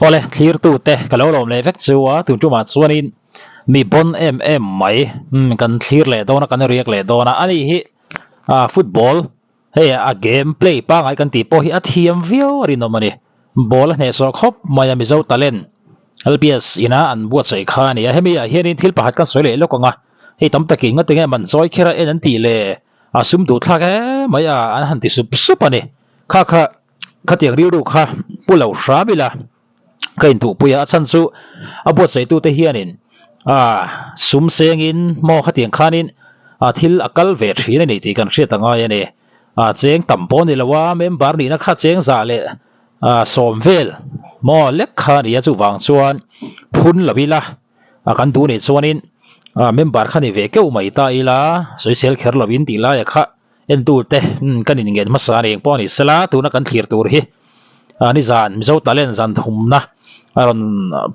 Awle thlirtu te ka lo lawm leh vek chu a tun tumah chuanin mi bon em em mai umm kan thlir leh dawn a kan riak leh dawn a ani hi ah football hei a game play pangai kan tih pawh hi a thiam viau a rinawm a ni ball a hnehsawh khawp mai a Mizo talent L P S ina an buatsaih kha a ni a hemi ah hianin thil pakhat kan sawi leh lawk ang a hei tam takin nga tinge man chawi kher a en an tih le a sum duh thlak em mai a an han ti sup sup a ni kha kha. Khatiang rilru kha pu lo hram ila ka intuhpui a, a chhan chu a buatsaitute hianin ah sum sengin maw khatiang khanin ah thil a kal ve thin a ni tih kan hriat a ngai a ni. Ah cheng tam pawh ni lo a, member nihna kha cheng zah leh ah sawm vel maw lek kha a ni a, chuvang chuan phun lo ila a kan duh nih chuanin ah member kha ni ve keuh mai ta ila sawisel kher lovin tih laia kha. Entute kan inngen hmasa reng pawh a ni sela, tuna kan thlir tur hi nizan Mizo Talent zan thumna a rawn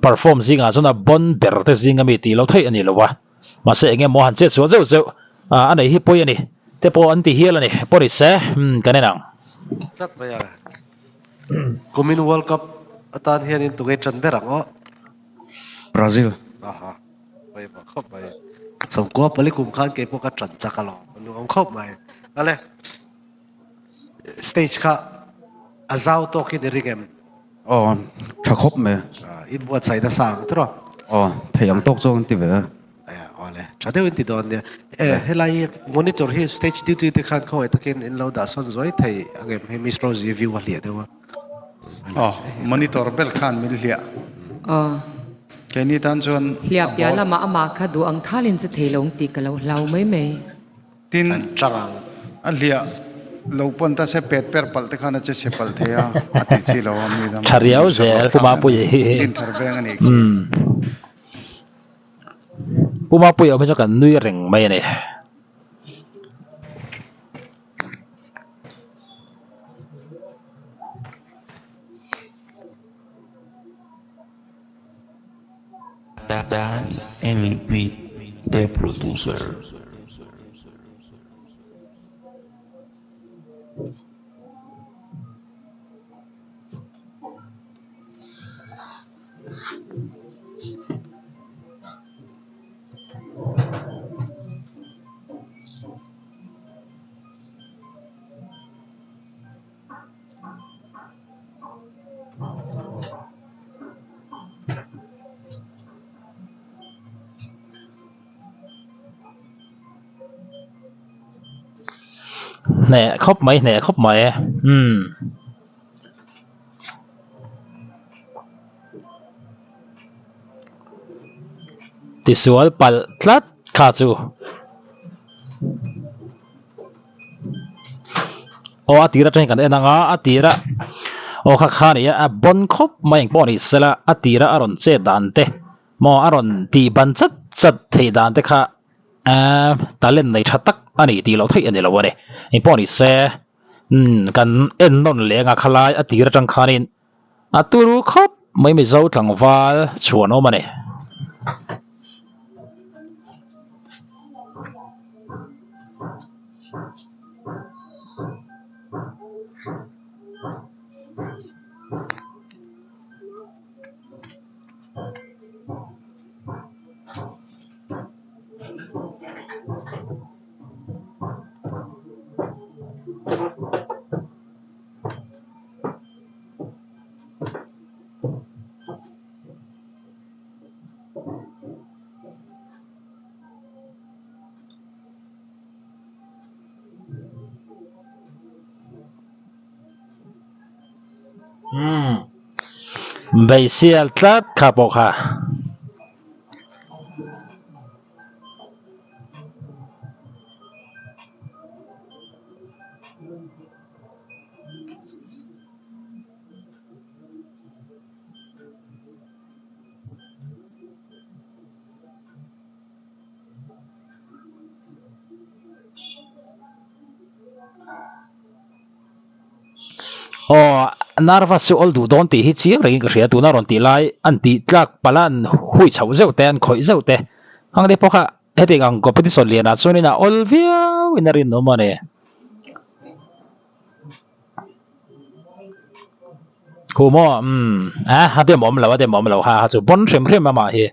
perform zingah chuan a bon ber te zinga mi tih loh theih a ni lo a, mahse eng emaw han chet chhuah zeuh zeuh a nei hi pawi a ni te pawh an ti hial a ni pawh ni se kan en ang. Tlat mai a, kumin World Cup atan hianin tunge ṭan ber ang aw? Brazil. Aha. Pawimawh khawp mai. Sawmkua pali kum khan kei pawh ka ṭan chak alawm. A nuam khawp mai. Ale, stage kha a zau tawkin i ring em? Aw, ṭha khawp mai. I buatsaih nasa ang tiraw? Aw, thei ang tawk chuan ti ve a. Awle, ṭha deuhin ti dawn nia. E, helai hi monitor hi stage duty te khan khawngaih takin in lo dah sawn zuai thei ang em? Hei Miss Rosie view a hliah deuh a. Aw, monitor ber khan min hliah. Aw. Keini tan chuan a Hliah piah ball. lamah amah kha duh ang thalin chu thei lo tih ka lo hlau mai mai. Tin, An chang ang. a hliah lo pawn ta se pet per palh te khan a che chhe palh thei a, a tih chi lo a mi dang Tha riau duhsak zel loh Pu thlak a Mapuia ni. hi. Dinthar veng a nih khi. Pu Mapuia awm hi chuan kan nui reng mai a ni. Dan LP the producer. Hneh khawp mai hneh khawp mai umm. Tisual palh tlat kha chu. Aw a tir atangin kan en ang a a tira aw kha kha nia a bon khawp mai engpawh ni sela a tira a rawn chet dan te maw a rawn tih ban chat chat theih dan te kha ehh talent nei tha tak a ni tih loh theih a ni lo a ni engpawh ni se umm kan en nawn leh anga khalai a tir atang khanin a turu khawp mai Mizo tlangval chhuan awm a ni. Umm beisial tlat kha pawh kha. Aw nervous chu awl duh dawn tih hi chiang rengin ka hria tuna rawn tih lai an tih tlak palh a an hui chhoh zeuh te an khawih zeuh te ang te pawh kha hetiang ang competition lianah chuanin a awl viau in a rinawm a ni. Khu maw umm a a dem awm lo a dem awm lo ha ha chu bon hrim hrim amah hi.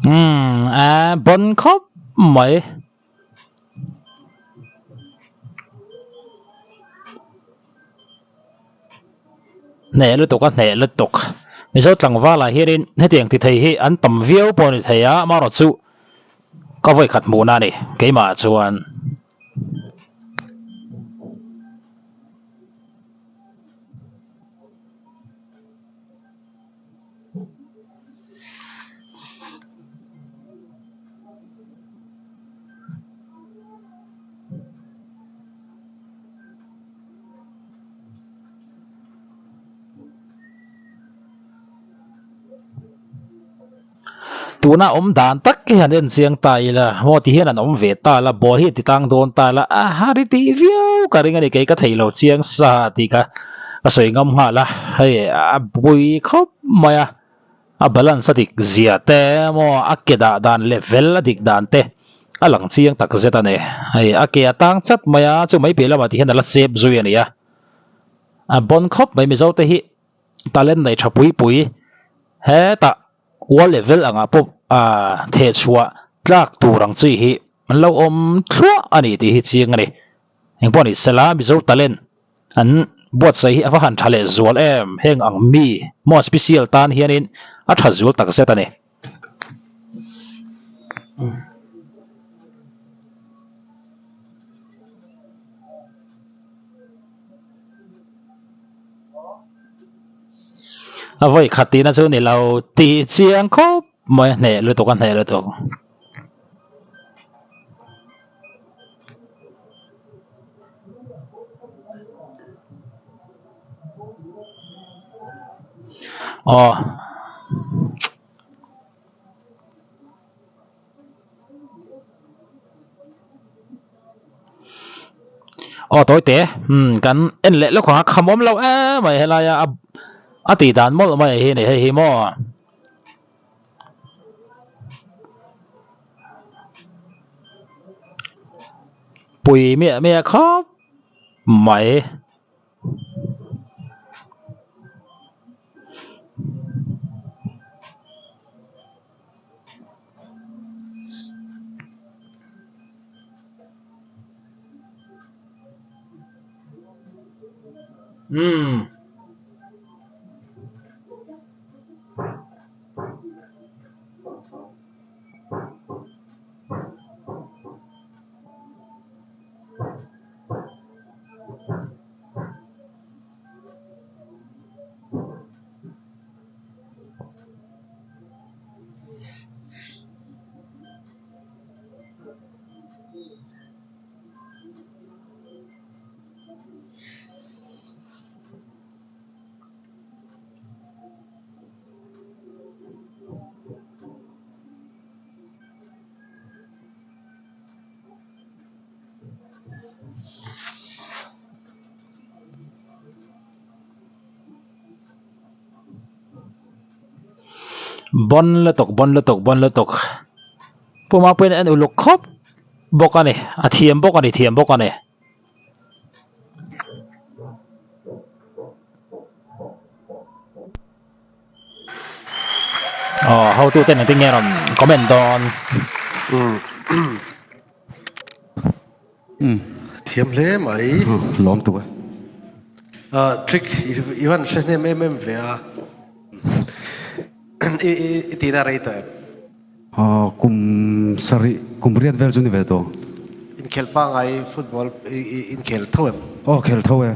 Umm a bon khawp mai. Hneh lutuk a hneh lutuk. Mizo tlangval ah hianin hetiang ti thei hi an tam viau pawh a ni thei a, amaherawhchu ka vawikhat hmuhna a ni keimah ah chuan. Tuna awm dan tak hi han en chiang ta ila maw ti hian an awm ve ta la ball hi a ti tang dawn ta la a har i tih viau ka ring a ni kei ka theilo chiang sa tih kha ka sawi ngam nghal a hei a pui khawp mai a a balance a dik zia te maw a ke dah dan level a dik dan te a lang chiang tak zet a ni hei a ke a tang chat mai a chu mai piah lamah ti hian a la sep zui a ni a a bon khawp mai mizo te hi talent nei tha pui pui hetah world level angah pawh ah thehchhuah tlak tur ang chi hi an lo awm thluah a ni tih hi chiang a ni engpawh ni sela mizo talent an buatsaih hi a va han tha leh zual em heng ang mi maw special tan hianin a tha zual tak zet a ni. A vawi khat tihna chu ni lo tih chiang khawp mai a hneh lutuk a hneh lutuk. Aw. Aw tawi te umm kan en leh lawk ang a kham awm lo em mai helai a a tih dan mawlh mai hi ni hei hi maw. Pui miah miah khawp mai. Umm. Bon lutuk bon lutuk bon lutuk puma pawhin a en uluk khawp bawk a ni a thiam bawk a ni thiam bawk a ni. Aw hotu ten engtin nge rawn comment dawn. Thiam hle mai. Lawm tuk e. Trick i van hre hnem em em ve a. I tihna rei tawh em? Kum sarih, kum riat vel chu ni ve tawh. Inkhel pangai football inkhel tho em? Aw khel tho e.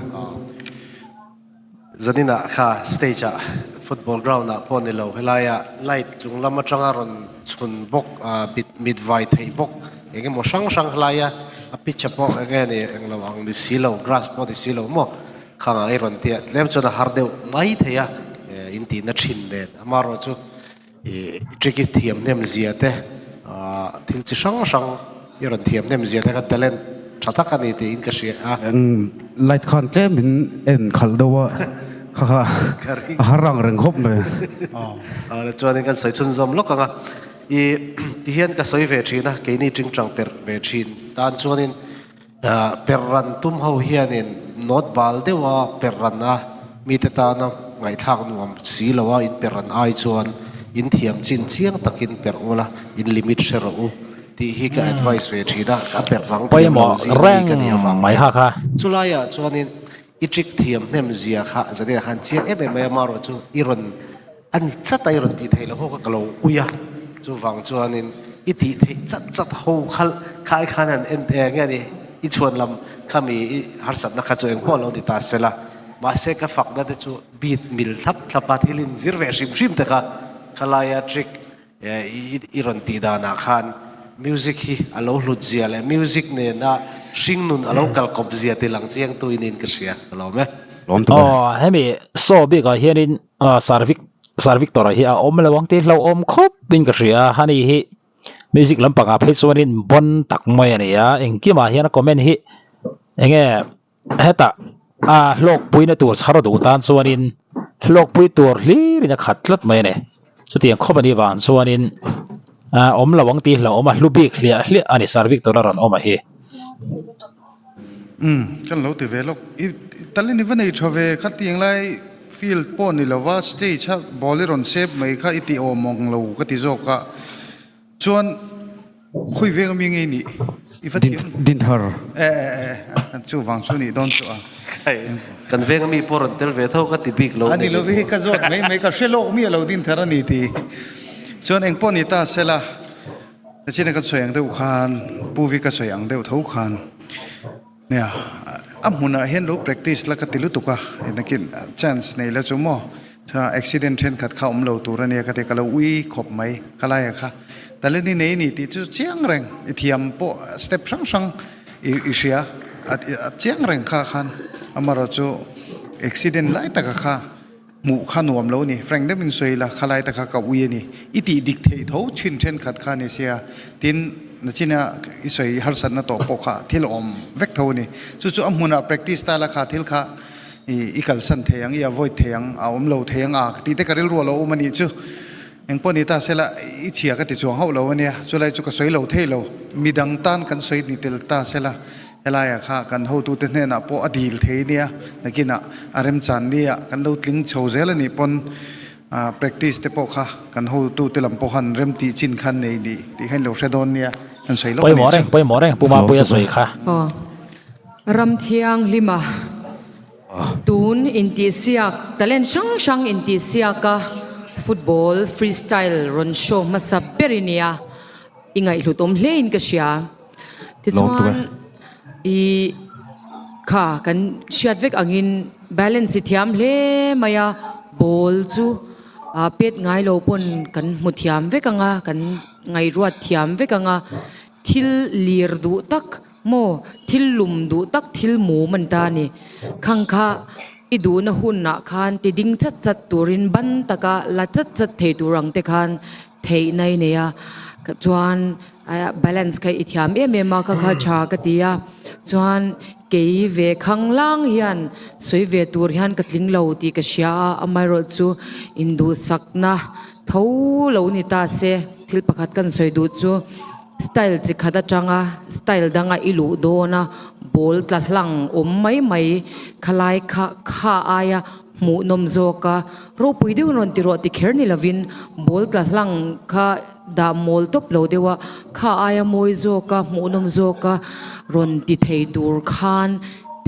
Zaninah kha stage ah. football ground ah pawh ni lo helaiah light chung lam atanga rawn chhun bawk ah mit mit vai theih bawk eng emaw hrang hrang helaia a pitch a pawh eng nge ni eng lo ang ni si lo grass pawh ni si lo maw khang ang i rawn tia tlem chuan a har deuh mai thei a eh in tihna thin nen amaherawhchu I trick i thiam hnem zia te, thil chi hrang hrang i rawn thiam hnem zia te kha talent tha tak a ni tiin ka hria a. Eng light khan tlem in en khalh deuh a, kha kha a har rang reng khawp mai. Awle chuanin kan sawi chhunzawm lawk ang a, i tihian ka sawi ve thin a, keini tingtang perh ve thin tan chuanin Perh ran tum ho hianin nawt bal deuha perh ran a mite tana ngaihthlak nuam si lo a in perh ran ai chuan in thiam chin chiang takin perh ula in limit hre rawh u tih hi ka advice ve thin a, ka perh rang thiam lo Pawimawh zing a mi reng ka nih avang mai hian. kha kha. Chulaiah chuanin i trick thiam hnem zia kha zanin ah khan chiang em em mai a marawh chu i rawn A ni chat a i rawn tih theih loh ho kha ka lo ui a, chuvang chuanin i tih theih chat chat ho kha kha ai khan han en eng nge ni i chhuan lam kha mi i harsatna kha chu engpawh lo ni ta sela, mahse ka fakna te chu beat mil thlap thlap a thil in zir ve hrim hrim te kha khalaia trick i rawn tih danah khan music hi a lo hlut zia leh music nena hringnun a lo kalkawp zia ti lang chiangtu in in ka hria ka lawm e. Lawm tuk e. Aw hemi show bikah hianin Sir Vic Sir Victor-a hi a awm lo ang tih hlauhawm khawp in ka hria a, ani hi music lampangah phei chuanin bon tak mai a ni a, engkimah hian a comment hi enge hetah a hlawkpuina tur chhar duh tan chuanin hlawkpui tur hlirin a khat tlat mai a ni, chutiang khawp a nih vang chuanin a awm lo ang tih hlauhawm a hlu bik hliah hliah a ni Sir Victor-a rawn awm a hi. Umm, kan lo ti ve lawk. I talent i va nei tha ve, khatiang lai field pawh ni lova stage a ball i rawn sep mai kha i ti awm ang lo ka ti zawk a. Chuan khawi veng ami nge i nih? I va thiam. Dinthar. E e e, chuvang chu nih dawn chu a. Kan veng ami pawh rawn tel ve tho ka ti bik lo. A ni lo hi ka zawt mai mai, ka hre lawk mi a lo dinthar a ni ti. Chuan engpawh ni ta sela. China ka sawi ang deuh khan Pu Vi ka sawi ang deuh tho khan nia a hmunah hian lo practice la ka ti lutuk a nakin chance nei la chu maw chuan accident thenkhat kha awm lo tur ania ka ti ka lo ui khawp mai ka laia kha talent i nei a ni tih chu chiang reng i thiam pawh step hrang hrang i i hria a chiang reng kha khan amaherawhchu accident lai taka kha Hmuh kha nuam lo ni. Frank deuhin sawi la, khalai te kha ka ui a ni. I tih dik theih tho thin thenkhat kha ni sia. Tin, nachina i sawi harsatna tawh pawh kha thil awm vek tho a ni. Chu chu a hmunah practice ta la kha thil kha i kalsan thei ang, i avoid thei ang, a awm lo thei ang a tih te ka rilru a lo awm a nih chu. Engpawh ni ta sela, i chhia ka ti chuang hauh lo a nia. Chulai chu ka sawi lo thei lo. Midang tan kan sawi ni tel ta sela. Helaiah kha kan hotute hnenah pawh a dil thei nia, nakinah a remchan nia kan lo tling chho zel a nih pawn practice te pawh kha kan hotute lam pawh khan rem tih chin khan nei nih tih kha in lo hre dawn nia kan sawi lawk a nih Pawimawh chu. reng, pawimawh reng, Pu Mapuia sawi kha. Aw. Ramthianghlima tun intihsiak, talent hrang hrang intihsiaka football freestyle rawn show hmasa ber i nia, i ngaihhlut awm hlein ka hria. Tichuan i kha kan hriat vek angin balance i thiam hle mai a, ball chu ah pet ngai lo pawn kan hmu thiam vek ang a, kan ngaihruat thiam vek ang a, thil lir duh tak maw thil lum duh tak thil mum an ta a ni. Khang kha i duhna hunah khan ti ding chat chat turin ban taka la chat chat thei tur ang te khan theihna i nei a, chuan balance kha i thiam em em a ka kha tha ka ti a, chuan kei ve khang lang hian sawi ve tur hian ka tling lo tih ka hria a, amaherawh chu induhsakna tho lo ni ta se thil pakhat kan sawi duh chu style chi khat atanga style danga i luh dawn a ball tla hlang awm mai mai khalai kha kha aia Hmuhnawm zawk a, ropui deuhin rawn ti rawh ti kher ni lovin ball tla hlang kha dah mawl tawp lo deuh a, kha aia mawi zawk a, hmuhnawm zawk a rawn ti thei tur khan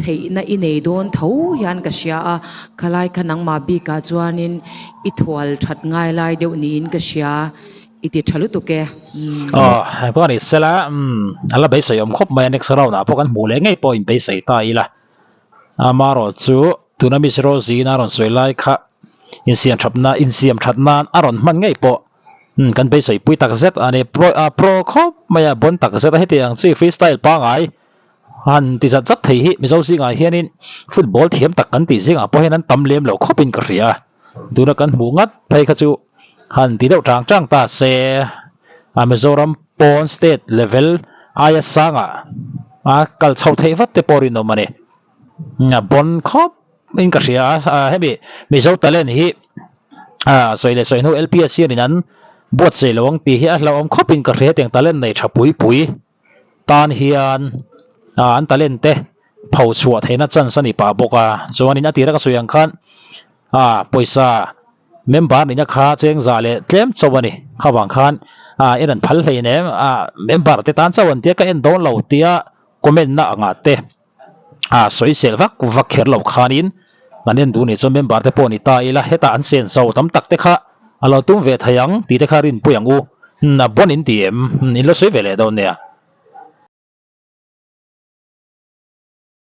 theihna i nei dawn tho hian ka hria a, khalai kha nangmah bikah chuanin i thual that ngai lai deuh niin ka hria, i ti tha lutuk e. Aw, engpawh a ni sela, umm a la beisei awm khawp mai a, next round ah pawh kan hmuh leh ngei pawh inbeisei ta ila. Amaherawhchu tuna Miss Rosie-in a rawn sawi lai kha. Insiam thatna insiam that nan a rawn hman ngei pawh umm kan beisei pui tak zet a ni. Pro ah pro khawp mai a bon tak zet a hetiang chi freestyle pangai han ti zat zat thei hi Mizo zingah hianin football thiam tak kan tih zingah pawh hian an tam lem lo khawpin ka hria. Tuna kan hmuh ngat phei kha chu han ti deuh tang tang ta se a Mizoram pawn state level aia sangah a kal chho theih vat te pawh rinawm a ni. A bon khawp in ka hria a hemi Mizo talent hi a sawi leh sawi hnu LPS hianin an buatsaih lo ang tih hi a hlauhawm khawpin ka hria hetiang talent nei tha pui pui. tan hian ah an talent te pho chhuah theihna chance a ni pah bawk a chuanin a tira ka sawi ang khan ah pawisa member nihna kha cheng zah leh tlem chauh a ni kha vang khan ah en an phal hlein em ah member te tan chauh an tia ka en dawn lo tia comment na angah te. ah sawi sel vak vak kher lo khanin kan en duh nih chuan member te pawh ni ta ila hetah an sen zo tam tak te kha a lo tum ve thei ang tih te kha rinpui ang u a bon in ti em in lo sawi ve leh dawn nia.